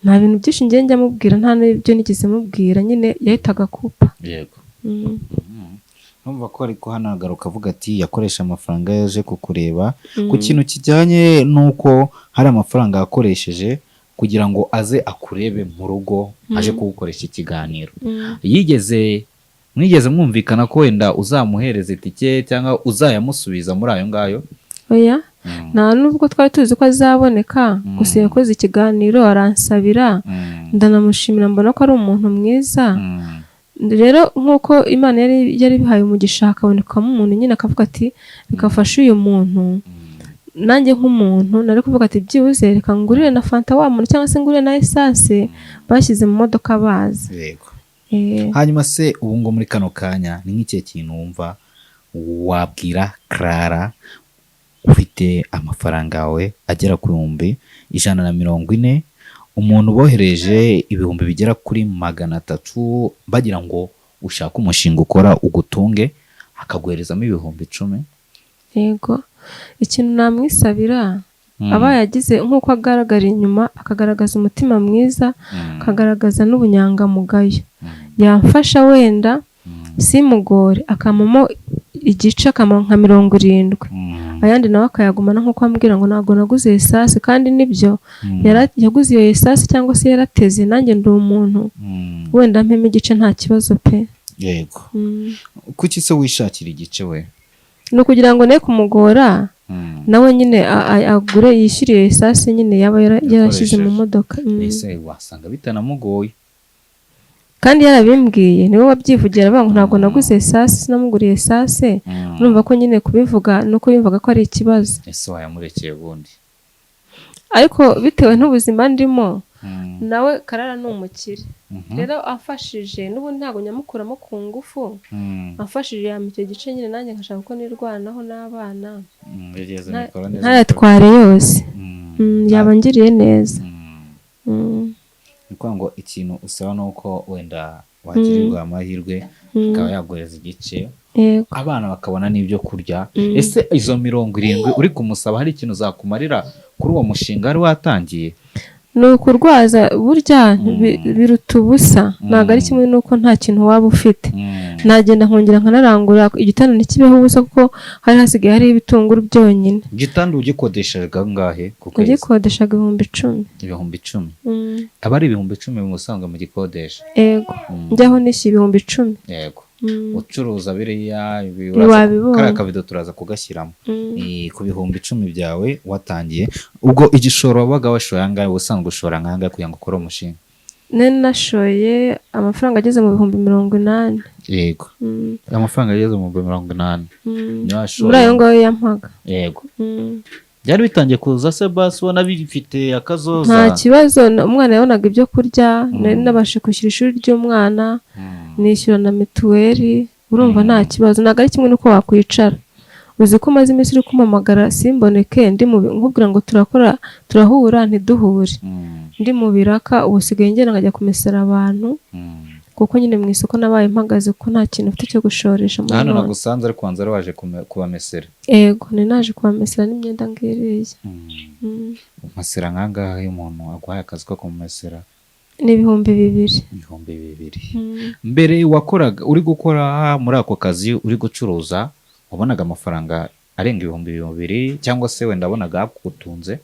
Nta bintu byinshi njye njya mubwira, nta n'ibyo nigeze mubwira, nyine yahitaga kupa. Yego. Numva ko ariko hano agaruka avuga ati yakoresha amafaranga yaje kukureba ku kintu kijyanye n'uko hari amafaranga yakoresheje kugira ngo aze akurebe mu rugo, aje kugukoresha ikiganiro. Yigeze mwigeze mwumvikana ko wenda uzamuhereza itike cyangwa uzayamusubiza muri ayo ngayo? Oya, nta nubwo twari tuzi ko azaboneka, gusa yakoze ikiganiro aransabira, ndanamushimira, mbona ko ari umuntu mwiza. Rero nk'uko Imana yari bihaye umugisha hakabonekamo umuntu nyine akavuga ati reka mfashe uyu muntu, nanjye nk'umuntu nari kuvuga ati byibuze reka ngurire na fanta wa muntu, cyangwa se ngurire na esase bashyize mu modoka bazi. Yego. Hanyuma se ubu ngo muri kano kanya ni nk'ikihe kintu wumva wabwira Clara ufite amafaranga yawe agera ku 140,000, umuntu bohereje ibihumbi bigera kuri 300 bagira ngo ushake umushinga ukora ugutunge, akaguherezamo 10,000? Yego, ikintu namwisabira aba yagize nk'uko agaragara inyuma, akagaragaza umutima mwiza, akagaragaza n'ubunyangamugayo, yamfasha wenda simugore, akamamo igice, akamama nka 70, ayandi nawe akayagumana nk'uko ambwira ngo ntabwo naguze esase, kandi nibyo yaguze iyo esase cyangwa se yarateze, nanjye ndi umuntu wenda mpemo igice nta kibazo pe. Yego. Kuki se wishakira igice we? Ni ukugira ngo ne kumugora, nawe nyine agure yishyuriye esase nyine yaba yarashyize mu modoka. Ese wasanga bitanamugoye. Kandi yarabimbwiye, niwe wabyivugira avuga ngo ntabwo naguze esase, sinamuguriye esase. Urumva ko nyine kubivuga nuko yumvaga ko ari ikibazo. Ese wayamurekeye ubundi? Ariko bitewe n'ubuzima ndimo, nawe Karara ni umukire. Rero afashije n'ubundi ntabwo nyamukuramo ku ngufu, afashije yampa icyo gice nyine nanjye nkashaka ko nirwanaho n'abana, ntayatware yose, yaba angiriye neza. Ni ukuvuga ngo ikintu usaba ni uko wenda wagirirwa amahirwe akaba yaguhereza igice, Yego. abana bakabona n'ibyo kurya. Ese izo 70 uri kumusaba hari ikintu zakumarira kuri uwo mushinga wari watangiye? Ni ukurwaza burya biruta ubusa, ntabwo ari kimwe n'uko nta kintu waba ufite. Nagenda nkongera nkanarangura, igitanda ntikibeho ubusa, kuko hari hasigaye hariho ibitunguru byonyine. Igitanda ugikodeshaga angahe ku kwezi? Nagikodeshaga 10,000. 10,000. Aba ari 10,000 mu busanzwe mu gikodesha? Yego, njyaho nishyuye 10,000. Yego. Ucuruza biriya Wabibonye. kariya kabido turaza kugashyiramo. Ku 10,000 byawe watangiye, ubwo igishoro wabaga washoye angahe? Ubusanzwe ushora angahe kugira ngo ukore umushinga? Nari nashoye amafaranga ageze mu 80,000. Yego. Amafaranga ageze mu 80,000. Niyo washoye. Muri ayo ngayo yampaga. Yego. Byari bitangiye kuza se basi ubona bifite akazoza? Nta kibazo, umwana yabonaga ibyo kurya, nari nabashe kwishyura ishuri ry'umwana, nishyura na mituweli, urumva nta kibazo. Ntabwo ari kimwe n'uko wakwicara. Uzi ko umaze iminsi uri kumpamagara simboneke, ndi mu nkubwira ngo turakora turahura ntiduhure, ndi mu biraka. Ubu usigaye ngenda nkajya kumesera abantu, kuko nyine mu isoko nabaye mpagaze kuko nta kintu mfite cyo gushoresha muri Hano none. nagusanze ariko wanze wari waje kubamesera. Yego, ni naje kubamesera n'imyenda ngiriya. Umasera nkangahe iyo umuntu aguhaye akazi ko kumumesera? Ni 2000. 2000. Mbere wakoraga uri gukora muri ako kazi uri gucuruza, wabonaga amafaranga arenga 2000 cyangwa se wenda wabonaga akutunze?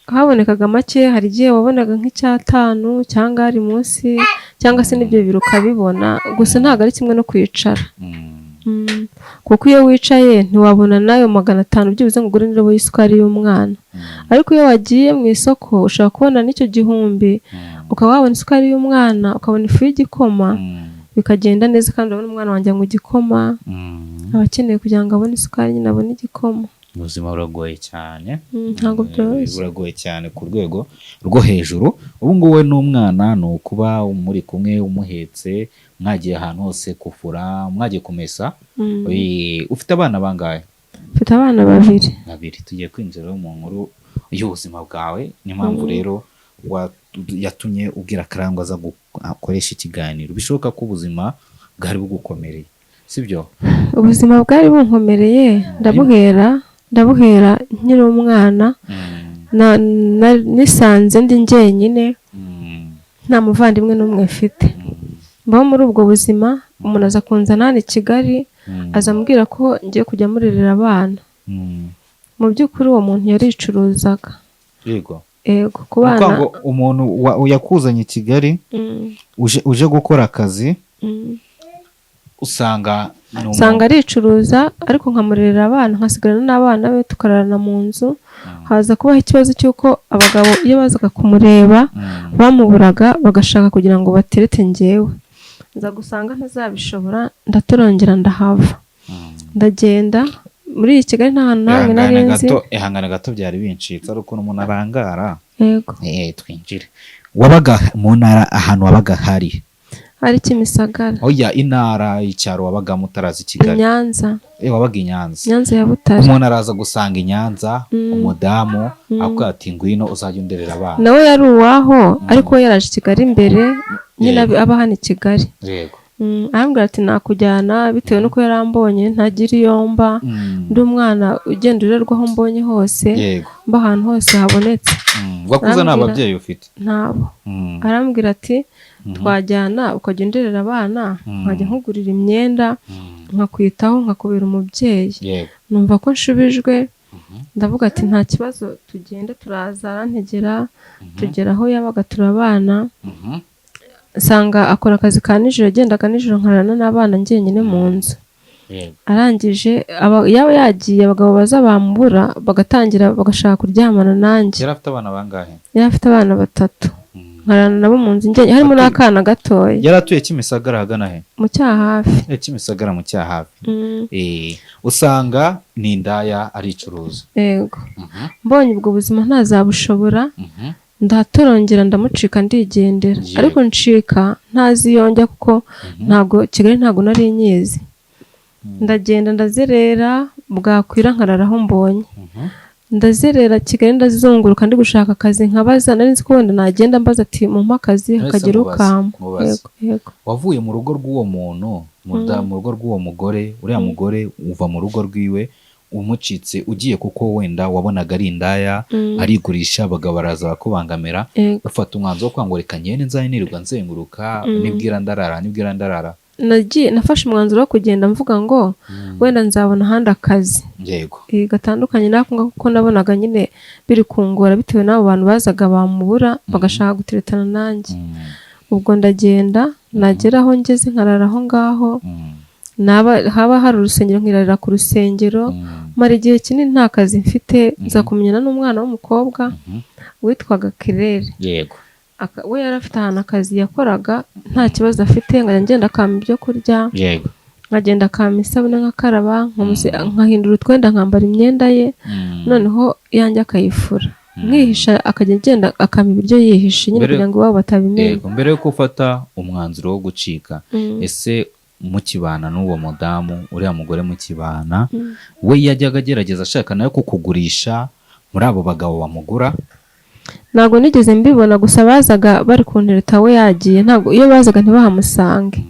Habonekaga make, hari igihe wabonaga nk'icyatanu cyangwa ari munsi, cyangwa se n'ibyo bibiri ukabibona, gusa ntabwo ari kimwe no kwicara. Kuko iyo wicaye ntiwabona n'ayo 500 byibuze ngo ugure n'indobo y'isukari y'umwana. Ariko iyo wagiye mu isoko ushobora kubona n'icyo 1000, ukaba wabona isukari y'umwana, ukabona ifu y'igikoma, bikagenda neza. Kandi urabona umwana wanjye anywa igikoma, aba akeneye kugira ngo abone isukari nyine abone igikoma. Ubuzima buragoye cyane. Ntabwo byoroshye. Buragoye cyane ku rwego rwo hejuru. Ubu ngubu we n'umwana ni ukuba muri kumwe, umuhetse, mwagiye ahantu hose kufura, mwagiye kumesa. Ufite abana bangahe? Mfite abana babiri. Babiri. Tugiye kwinjira mu nkuru y'ubuzima bwawe, niyo mpamvu rero yatumye ubwira Karangwa aza akoresha ikiganiro. Bishoboka ko ubuzima bwari bugukomereye, sibyo? Ubuzima bwari bunkomereye, ndabuhera nkiri umwana, nisanze ndi njyenyine, nta muvandimwe n'umwe mfite. Mbaho muri ubwo buzima, umuntu aza kunzana hano i Kigali, aza ambwira ko ngiye kujya murerera abana. Mu by'ukuri uwo muntu yaricuruzaga. Yego. Yego, ku Ni ukuvuga bana. ngo umuntu yakuzanye i Kigali, uje gukora akazi, usanga ni umuntu. Usanga aricuruza, ariko nkamurerera abana, nkasigarana n'abana be, tukararana mu nzu. Haza kubaho ikibazo cy'uko abagabo iyo bazaga kumureba bamuburaga, bagashaka kugira ngo baterete njyewe. Nza gusanga ntazabishobora, ndatorongera ndahava, ndagenda muri iyi Kigali nta hantu namwe nari Ihangane nzi. gato, ihangane gato, byari bincitse ari ukuntu umuntu arangara. Yego. Twinjire. Wabaga mu ntara, ahantu wabaga hari? Hari Kimisagara. Oya, intara, icyaro wabagamo utaraza i Kigali. Nyanza. Wabaga i Nyanza. Nyanza ya Butare. Umuntu araza gusanga i Nyanza, umudamu avuga ati ngwino uzajya underera abana. Nawe yari uwaho, ariko we yaraje i Kigali imbere nyine, aba hano i Kigali. Yego. Arambwira ati nakujyana, bitewe n'uko yarambonye ntagira iyo mba, ndi umwana ugenda urerwa aho mbonye hose, Yego. mba ahantu hose habonetse. Wakuze nta Arambwira- babyeyi ufite? Ntabo. Arambwira ati twajyana ukajya underera abana, nkajya nkugurira imyenda, nkakwitaho, nkakubera umubyeyi. Yego. Numva ko nshubijwe, ndavuga ati nta kibazo, tugende. Turaza, arantegera, tugera aho yabaga turabana. Nsanga akora akazi ka nijoro, yagendaga nijoro, nkararana n'abana njyenyine mu nzu. Yego. Arangije yaba yagiye, abagabo baza bamubura, bagatangira bagashaka kuryamana nanjye. Yari afite abana bangahe? Yari afite abana batatu, nkararana nabo mu nzu njyenyine, harimo n'akana gatoya. Yari atuye Kimisagara ahagana he? Mu Cyahafi. Kimisagara mu Cyahafi. Usanga ni indaya, aricuruza. Yego. Mbonye ubwo buzima ntazabushobora, ndatorongera ndamucika ndigendera. Yego. Ariko ncika ntazi iyo njya, kuko ntabwo Kigali ntabwo nari nyizi. Ndagenda ndazerera, bwakwira nkarara aho mbonye. Ndazerera Kigali, ndazunguruka ndi gushaka akazi, nkabaza. Nari nzi ko wenda nagenda mbaza ati mumpe akazi, Mwese hakagira mubaze, ukampa. mubaze. Yego, yego. Wavuye mu rugo rw'uwo muntu, mu rugo rw'uwo mugore, uriya mugore uva mu rugo rwiwe umucitse ugiye, kuko wenda wabonaga ari indaya, arigurisha, abagabo baraza bakubangamira. Yego. Ufata umwanzuro wo kwanga ngo reka ngende nzabe nirirwa nzenguruka, nibwira ndarara, nibwira ndarara. Nagiye, nafashe umwanzuro wo kugenda mvuga ngo wenda nzabona ahandi akazi Yego. Gatandukanye n'ako ngako, kuko nabonaga nyine biri kungora bitewe n'abo bantu bazaga bamubura bagashaka guteretana nanjye. Ubwo ndagenda, nagera aho ngeze nkarara aho ngaho, naba haba hari urusengero nkirarira ku rusengero. Mara igihe kinini nta kazi mfite, nza kumenyana n'umwana w'umukobwa witwaga Kirere. Yego. We yari afite ahantu akazi yakoraga, nta kibazo afite, nkajya ngenda akampa ibyo kurya, Yego. nkagenda akampa isabune nkakaraba, nkahindura utwenda nkambara imyenda ye, noneho iyanjye akayifura, nkihisha, akajya agenda akampa ibiryo yihishe nyine kugira ngo iwabo batabimenya. Yego. Mbere yuko ufata umwanzuro wo gucika, ese mukibana n'uwo mudamu, uriya mugore mukibana, we yajyaga agerageza ashaka nawe kukugurisha muri abo bagabo bamugura? Ntabwo nigeze mbibona, gusa bazaga bari kuntereta we yagiye, ntabwo iyo bazaga ntibahamusange.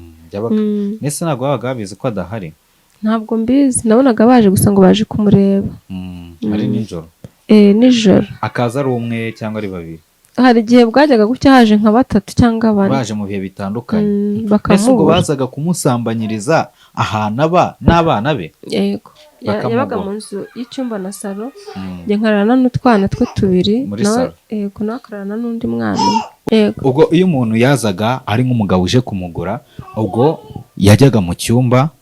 Mbese ntabwo babaga babizi ko adahari? Ntabwo mbizi, nabonaga baje gusa ngo baje kumureba. Ari nijoro? Nijoro. Akaza ari umwe cyangwa ari babiri? Hari igihe bwajyaga gutya haje nka batatu cyangwa bane. Baje mu bihe bitandukanye. Mbese ubwo Bakamubura. bazaga kumusambanyiriza ahantu aba n'abana be? Yego. Bakamugwa. Yabaga mu nzu y'icyumba na salo, njye nkararana n'utwana twe tubiri, Muri nawe salo. Yego, nawe akararana n'undi mwana umwe. Yego. Ubwo iyo umuntu yazaga ari nk'umugabo uje kumugura, ubwo yajyaga mu cyumba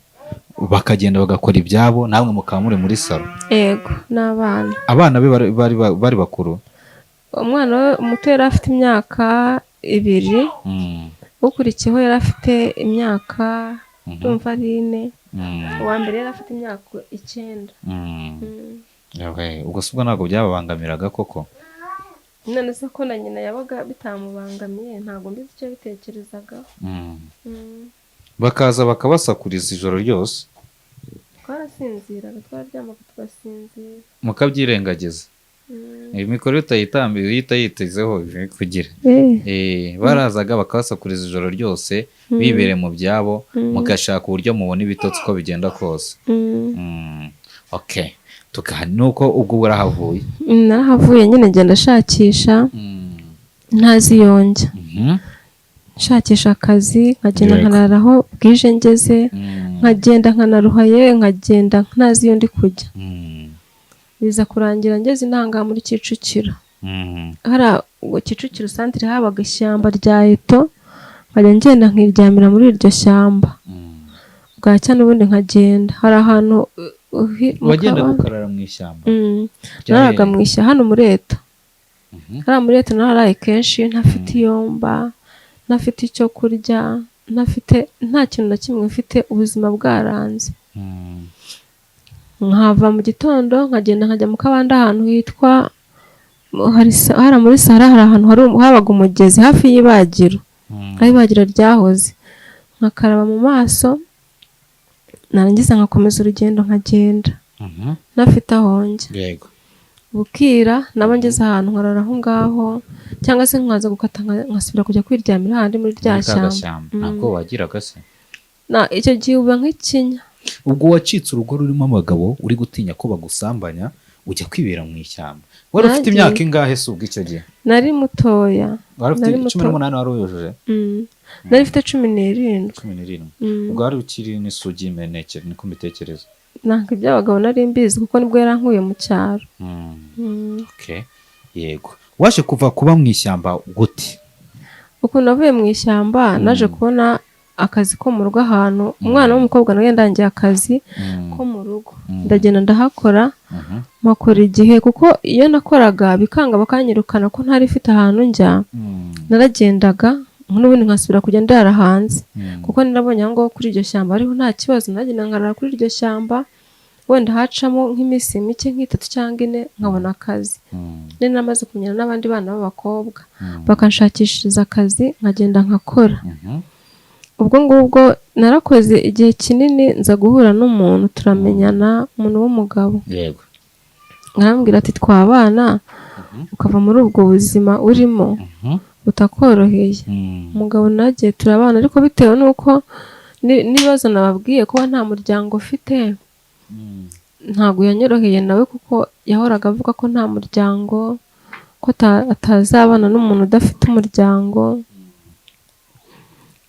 bakagenda bagakora ibyabo, namwe mukaba muri muri salo? Yego, n'abana. Abana be bari bakuru? Umwana we muto yari afite imyaka 2, ukurikiyeho yari afite imyaka ndumva ari 4, uwa mbere yari afite imyaka 9. Okay, ubwo si ubwo ntabwo byababangamiraga koko? None se ko na nyina yabaga bitamubangamiye, ntabwo mbizi icyo yabitekerezaga. Bakaza bakabasakuriza ijoro ryose? Twarasinziraga, twararyamaga tugasinzira. Mukabyirengagiza. Imikoro utayitambiye uhita yitezeho kugira. Barazaga bakabasakuriza ijoro ryose, bibere mu byabo, mugashaka uburyo mubona ibitotsi uko bigenda kose. Okay. Nuko ubwo burahavuye. Narahavuye nyine, ngenda nshakisha, ntazi iyo njya. Nshakisha akazi, nkagenda nkarara aho bwije ngeze, nkagenda nkanaruhaye, nkagenda ntazi iyo ndi kujya. Biza kurangira ngeze intanga muri Kicukiro. Hari Kicukiro santire habaga ishyamba rya Eto, nkajya ngenda nkiryamira muri iryo shyamba. Bwacya n'ubundi nkagenda. Hari ahantu wagenda gukarara mu ishyamba? Naraga mu ishyamba hano muri Eto. Hariya muri Eto naraye kenshi, ntafite iyomba, ntafite icyo kurya, ntafite nta kintu na kimwe mfite, ubuzima bwaranze. Nkava mu gitondo nkagenda nkajya mu kabande ahantu hitwa hari muri Sahara, hari ahantu habaga umugezi hafi y'ibagiro, aho ibagiro ryahoze, nkakaraba mu maso, narangiza nkakomeza urugendo nkagenda ntafite aho njya. Yego. Bukira naba ngeze ahantu nkarara aho ngaho, cyangwa se nkaza gukata nkasubira kujya kwiryamira ahandi muri rya shyamba. Ntabwo wagiraga se? Na icyo gihe uba nk'ikinya. Ubwo wacitse urugo rurimo abagabo, uri gutinya ko bagusambanya, ujya kwibera mu ishyamba. Wari ufite imyaka ingahe se ubwo icyo gihe? Nari mutoya. Wari ufite 18 wari uyujuje? Nari mfite 17. 17. Ubwo wari ukiri n'isugi imeneke, niko mbitekereza. Ntabwo iby'abagabo nari mbizi kuko nibwo yarankuye mu cyaro. Okay. Yego. Waje kuva kuba mu ishyamba gute? Ukuntu navuye mu ishyamba, naje kubona akazi ko mu rugo ahantu umwana w'umukobwa nawe ndangiye akazi ko mu rugo, ndagenda ndahakora, mpakora igihe, kuko iyo nakoraga bikanga bakanyirukana ko ntari mfite ahantu njya, naragendaga n'ubundi nkasubira kujya ndara hanze, kuko nabonye aho ngaho kuri iryo shyamba hariho nta kibazo, nagenda nkarara kuri iryo shyamba, wenda hacamo nk'iminsi mike nk'itatu cyangwa ine nkabona akazi. Nari namaze kumenyana n'abandi bana b'abakobwa bakanshakishiriza akazi, nkagenda nkakora. Ubwo ngubwo narakoze igihe kinini, nza guhura n'umuntu turamenyana, umuntu w'umugabo. Yego. Arambwira ati twabana ukava muri ubwo buzima urimo butakoroheye. Umugabo nagiye turabana, ariko bitewe n'uko n'ibibazo nababwiye kuba nta muryango ufite, ntabwo yanyoroheye nawe, kuko yahoraga avuga ko nta muryango, ko atazabana n'umuntu udafite umuryango.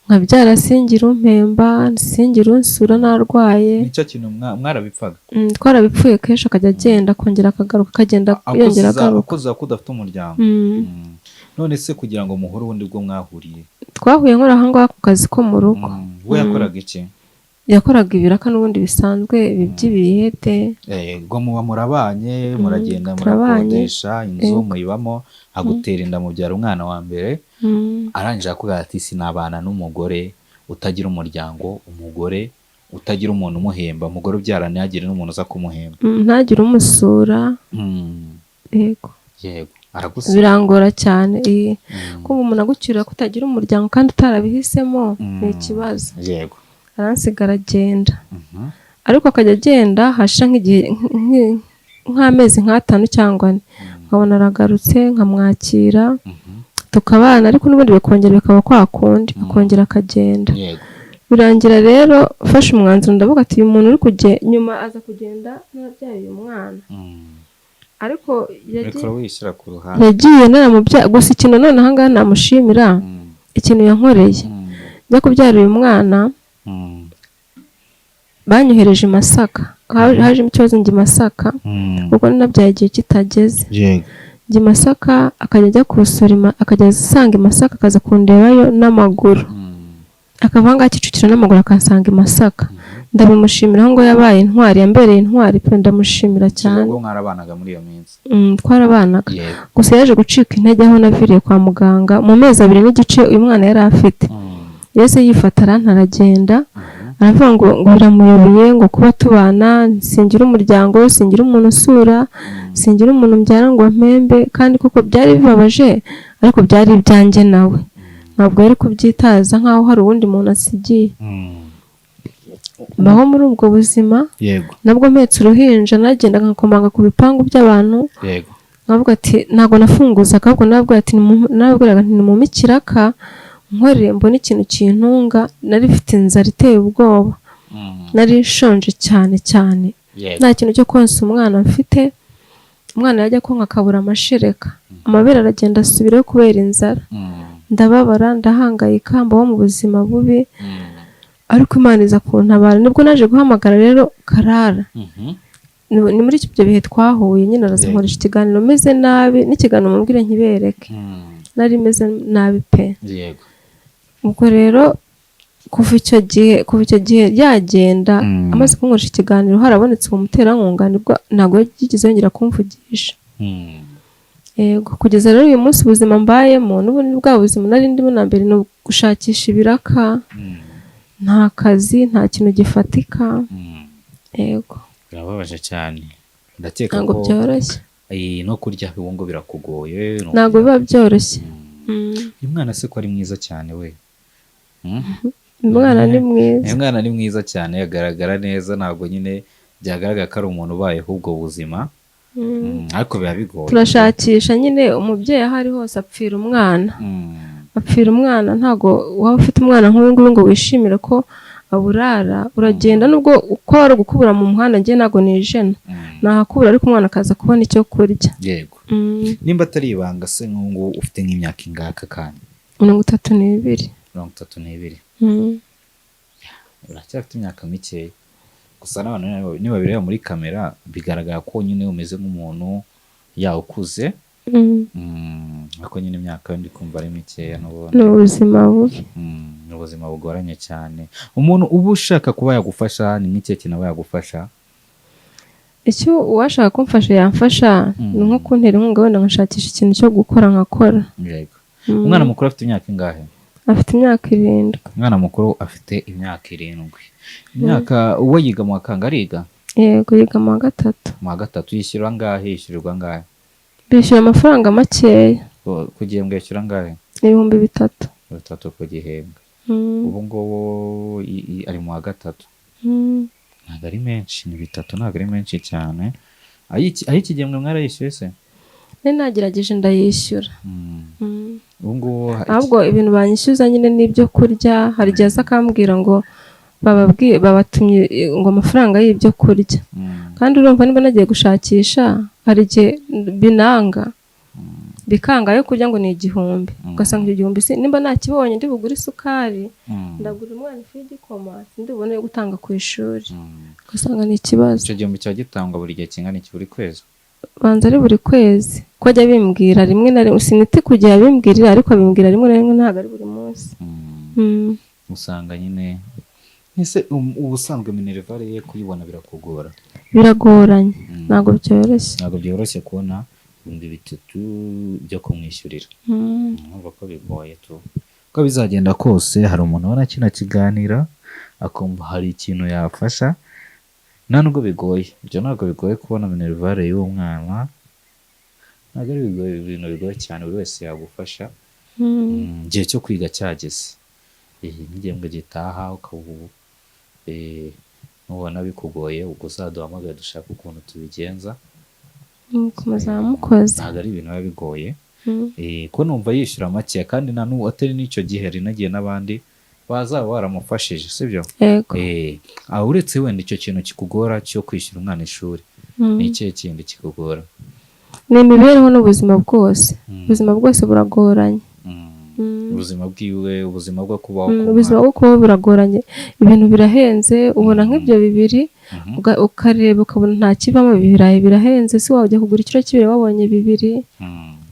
Nkabyara singira umpemba, singira unsura narwaye. Nicyo kintu mwarabipfaga? Twarabipfuye kenshi, akajya agenda akongera akagaruka, akagenda yongera agaruka. Akuziza ko udafite umuryango. None se kugira ngo muhure ubundi bwo mwahuriye? Twahuye nkora aha ngaha ku kazi ko mu rugo. We yakoraga iki? Yakoraga ibiraka n'ubundi bisanzwe, ibi by'ibihete. Ubwo muba murabanye, muragenda, turabanye. Murakodesha inzu, muyibamo, agutera inda, mubyara umwana wa mbere. Arangije akubwira ati sinabana n'umugore utagira umuryango, umugore utagira umuntu umuhemba, umugore ubyara ntihagire n'umuntu uza kumuhemba. Ntagire umusura. Yego. Yego, aragusiga. Birangora cyane, kumva umuntu agucyurira ko utagira umuryango kandi utarabihisemo, ni ikibazo. Yego. Aransiga aragenda. Ariko akajya agenda hashira nk'igihe nk'amezi nk'atanu cyangwa 4, nkabona aragarutse, nkamwakira, tukabana, ariko n'ubundi bikongera bikaba kwa kundi, akongera akagenda. Yego. Birangira rero mfashe umwanzuro, ndavuga ati uyu muntu uri kugenda, nyuma aza kugenda narabyaye uyu mwana. Ariko Mikoro wishyira ku ruhande. yagiye naramubyaye. Gusa ikintu none aha ngaha namushimira, ikintu yankoreye, njya kubyara uyu mwana, banyohereje i Masaka. Hajemo ikibazo njya i Masaka, kuko nabyaye igihe kitageze. Yego. Njya i Masaka, akajya ajya kusura, akajya asanga i Masaka, akaza kundebayo n'amaguru. Akava aha ngaha Kicukiro n'amaguru akansanga i Masaka. Ndabimushimira ngo yabaye intwari, yambereye intwari pe, ndamushimira cyane. Ubwo mwarabanaga muri iyo minsi? Twarabanaga. Yego. Gusa yaje gucika intege aho naviriye kwa muganga mu mezi 2.5 uyu mwana yari afite. Yahise yifata aragenda, aravuga ngo biramuyobeye, ngo kuba tubana singira umuryango, singira umuntu usura, singira umuntu mbyara ngo mpembe. Kandi koko byari bibabaje, ariko byari ibyanjye nawe, ntabwo yari kubyitaza nk'aho hari uwundi muntu asigiye. Mbaho muri ubwo buzima. Yego. Nabwo mpetse uruhinja, nagenda nkakomanga ku bipangu by'abantu. Yego. Nkavuga ati ntabwo nafunguzaga, ahubwo nababwiraga nti nimumpe ikiraka nkorere mbone ikintu kintunga. Nari mfite inzara iteye ubwoba, nari nshonje cyane cyane. Nta kintu cyo konsa umwana mfite. Umwana yajya konka akabura amashereka, amabere aragenda asubirayo kubera inzara. Ndababara, ndahangayika, mbaho mu buzima bubi, ariko Imana iza kuntabara. Nibwo naje guhamagara rero Karara. Ni muri ibyo bihe twahuye nyine, araza nkoresha ikiganiro meze nabi, n'ikiganiro mubwire nkibereke, nari meze nabi pe. Yego. Ubwo rero kuva icyo gihe yagenda, amaze kunkoresha ikiganiro, harabonetse uwo muterankunga, nibwo ntabwo yigeze yongera kumvugisha. Yego, kugeza rero uyu munsi ubuzima mbayemo n'ubundi bwa buzima nari ndimo na mbere, ni ugushakisha ibiraka, nta kazi, nta kintu gifatika. Yego. Birababaje cyane, ndakeka ntabwo ko byoroshye. No kurya ubu ngo birakugoye. Ntabwo biba byoroshye. Uyu mwana se ko ari mwiza cyane we? Umwana ni mwiza. Uyu mwana ni mwiza cyane, agaragara neza, ntabwo nyine byagaragara ko ari umuntu ubayeho ubwo buzima. Ariko biba bigoye. Turashakisha nyine, umubyeyi aho ari hose apfira umwana. Apfira umwana, ntabwo waba ufite umwana nk'uyu nguyu ngo wishimire ko aburara. Uragenda nubwo uko wari gukubura mu muhanda, njye ntabwo nijena, nahakubura, ariko umwana akaza kubona icyo kurya. Yego. Nimba atari ibanga se, nk'ubu ufite nk'imyaka ingaka kandi? 32. 32. Uracyafite imyaka mikeya. Gusa n'abantu nibabireba muri kamera bigaragara ko nyine umeze nk'umuntu yawukuze. Ariko nyine imyaka ndi kumva ari mikeya n'ubundi. Ni ubuzima bubi. Ni ubuzima bugoranye cyane. Umuntu uba ushaka kuba yagufasha, ni nk'ikihe kintu aba yagufasha? Icyo uwashaka kumfasha yamfasha, ni nko kuntera inkunga, wenda nkashakisha ikintu cyo gukora nkakora. Yego. Umwana mukuru afite imyaka ingahe? Afite imyaka 7. Umwana mukuru afite imyaka 7. Imyaka uwo yiga mu wa kangahe ariga? Yego, yiga mu wa 3. Mu wa 3. Yishyura angahe? Yishyurirwa angahe? Bishyura amafaranga makeya. Ku gihembwe yishyura angahe? 3000. 3 ku gihembwe. Ubu ngubu ari mu wa 3. Ntabwo ari menshi, ni 3, ntabwo ari menshi cyane. Ay'ikigemwe mwarayishyuye se? Nari nagerageje ndayishyura. Ubu ngubu Ahubwo ibintu banyishyuza nyine ni ibyo kurya. Hari igihe aza akambwira ngo bababwiye, babatumye ngo amafaranga y'ibyo kurya. Kandi urumva niba nagiye gushakisha, hari igihe binanga, bikanga ayo kurya ngo ni 1000, ugasanga icyo 1000 nimba nakibonye ndi bugure isukari, ndagura umwana ifu y'igikoma, sindi bubone yo gutanga ku ishuri, ugasanga ni ikibazo. Icyo 1000 kiba gitangwa buri gihe kingana iki? Buri kwezi? Banza ari buri kwezi, ko ajya abimbwira rimwe na rimwe. Siniti kugihe abimbwirira, ariko abimbwira rimwe na rimwe, ntabwo ari buri munsi. Usanga nyine ese ubusanzwe minerval ye kuyibona birakugora? Biragoranye, ntabwo byoroshye. Ntabwo byoroshye kubona 3000 byo kumwishyurira. Urumva ko bigoye tu. Uko bizagenda kose, hari umuntu ubona kino kiganiro akumva hari ikintu yafasha. Nta nubwo bigoye, ibyo ntabwo bigoye kubona minerval y'uwo mwana, ntabwo ari bigoye, ibintu bigoye cyane, buri wese yagufasha. Igihe cyo kwiga cyageze, n'igihembwe gitaha ukaba ubu, nubona bikugoye ubwo uzaduhamagare dushake ukuntu tubigenza. Mukomeza mukoze. Ntabwo ari ibintu biba bigoye. Ko numva yishyura make, kandi na n'ubu atari n'icyo gihe, hari nagiye n'abandi bazaba baramufashije, sibyo? Yego. Aho uretse wenda icyo kintu kikugora cyo kwishyura umwana ishuri, ni ikihe kindi kikugora? Ni imibereho n'ubuzima bwose. Ubuzima bwose buragoranye. Ubuzima bwiwe, ubuzima bwo kubaho ku Ubuzima mwana. bwo kubaho buragoranye, ibintu birahenze. Ubona nk'ibyo bibiri, ukareba ukabona nta kivamo. Ibirayi birahenze, si wajya kugura ikiro cy'ibirayi wabonye bibiri.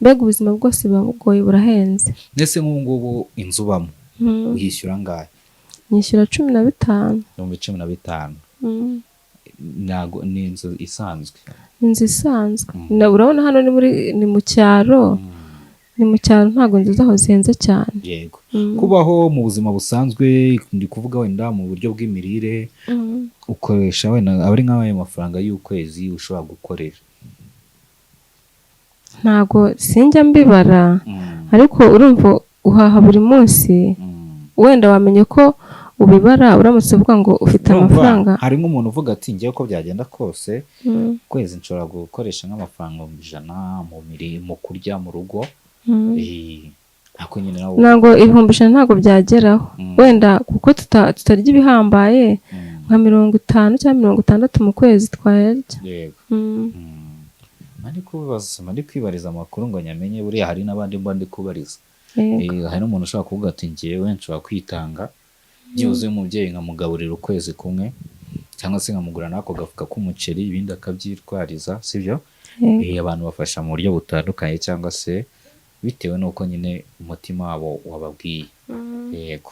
Mbega ubuzima bwose buba bugoye, burahenze. Mbese nk'ubu ngubu inzu ubamo uyishyura angahe? Nyishyura 15. 15,000. Ntago ni inzu isanzwe? Inzu isanzwe. Urabona hano ni mu cyaro, ni mu cyaro, ntabwo inzu zaho zihenze cyane. Yego. Kubaho mu buzima busanzwe, ndi kuvuga wenda mu buryo bw'imirire, ukoresha wenda aba ari nk'ayo mafaranga y'ukwezi ushobora gukoresha? Ntabwo sinjya mbibara, ariko urumva uhaha buri munsi, wenda wamenye ko ubibara uramutse uvuga ngo ufite Urumva, amafaranga. Hari nk'umuntu uvuga ati ngewe ko byagenda kose, ukwezi nshobora gukoresha nk'amafaranga 100,000 mu kurya mu rugo. Ariko nyine nawe Ntabwo 100,000 ntabwo byageraho. Wenda kuko tutarya ibihambaye, nka 50 cyangwa 60 mu kwezi twayarya. Yego. Mba kubaza, mba ndi kwibariza amakuru ngo nyamenye, buriya hari n'abandi mba ndi kubariza. Yego. Hari n'umuntu ushobora kuvuga ati ngewe nshobora kwitanga byibuze umubyeyi nkamugaburira ukwezi kumwe, cyangwa se nkamugura n'ako gafuka k'umuceri, ibindi akabyitwariza, sibyo? Yego. Abantu bafasha mu buryo butandukanye, cyangwa se bitewe n'uko nyine umutima wabo wababwiye. Yego.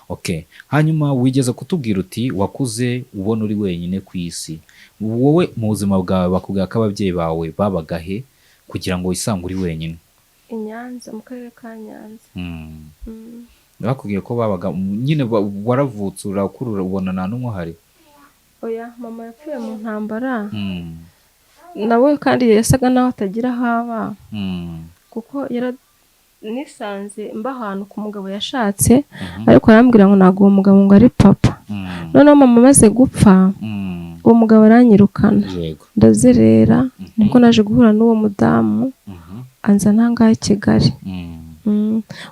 Okay. Hanyuma wigeze kutubwira uti wakuze ubona uri wenyine ku isi. Wowe mu buzima bwawe bakubwira ko ababyeyi bawe babaga he kugira ngo wisange uri wenyine? I Nyanza, mu karere ka Nyanza. Bakubwiye ko babaga nyine waravutse urakura ubona nta n'umwe uhari? Oya, mama yapfuye mu ntambara. Nawe kandi yasaga naho atagira aho aba. Kuko nisanze mba ahantu ku mugabo yashatse, ariko arambwira ngo ntabwo uwo mugabo ngo ari papa. Noneho mama amaze gupfa, uwo mugabo aranyirukana. Yego. Ndazerera, nibwo naje guhura n'uwo mudamu, anzana aha ngaha i Kigali.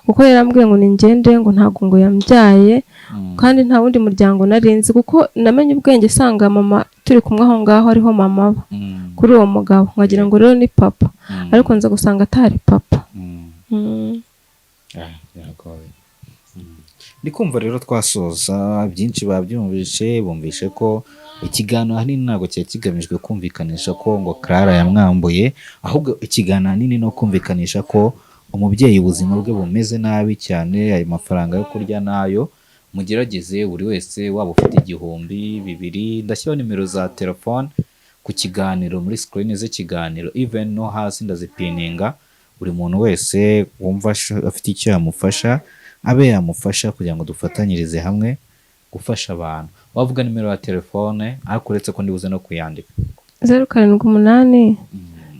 Kuko yarambwiye ngo ningende, ngo ntabwo ngo yambyaye, kandi nta wundi muryango nari nzi, kuko namenye ubwenge sanga mama turi kumwe aho ngaho, ariho mama aba kuri uwo mugabo, nkagira ngo rero ni papa, ariko nza gusanga atari papa. Biragoye. Ndi kumva rero twasoza, byinshi babyumvishe, bumvishe ko ikiganiro ahanini ntabwo cyari kigamijwe kumvikanisha ko ngo Clara yamwambuye, ahubwo ikiganiro ahanini no kumvikanisha ko umubyeyi ubuzima bwe bumeze nabi cyane, ayo mafaranga yo kurya nayo mugerageze buri wese, waba ufite 1000, 2000, ndashyiraho nimero za telefone ku kiganiro muri screen z'ikiganiro, even no hasi ndazipininga, buri muntu wese wumva afite icyo yamufasha abe yamufasha kugira ngo dufatanyirize hamwe gufasha abantu. Wavuga nimero ya telefone, ariko uretse ko ndibuze no kuyandika. 078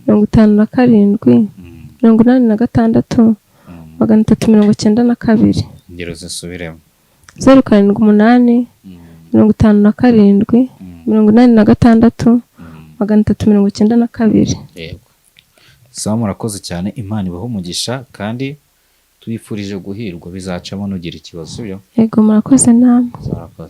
57 86 392. Ingero zisubiremo. 078 57 86 392. Yego. Sawa, murakoze cyane, Imana ibahe umugisha kandi tubifurije guhirwa, bizacamo nugira ikibazo, sibyo? Yego, murakoze namwe. Murakoze.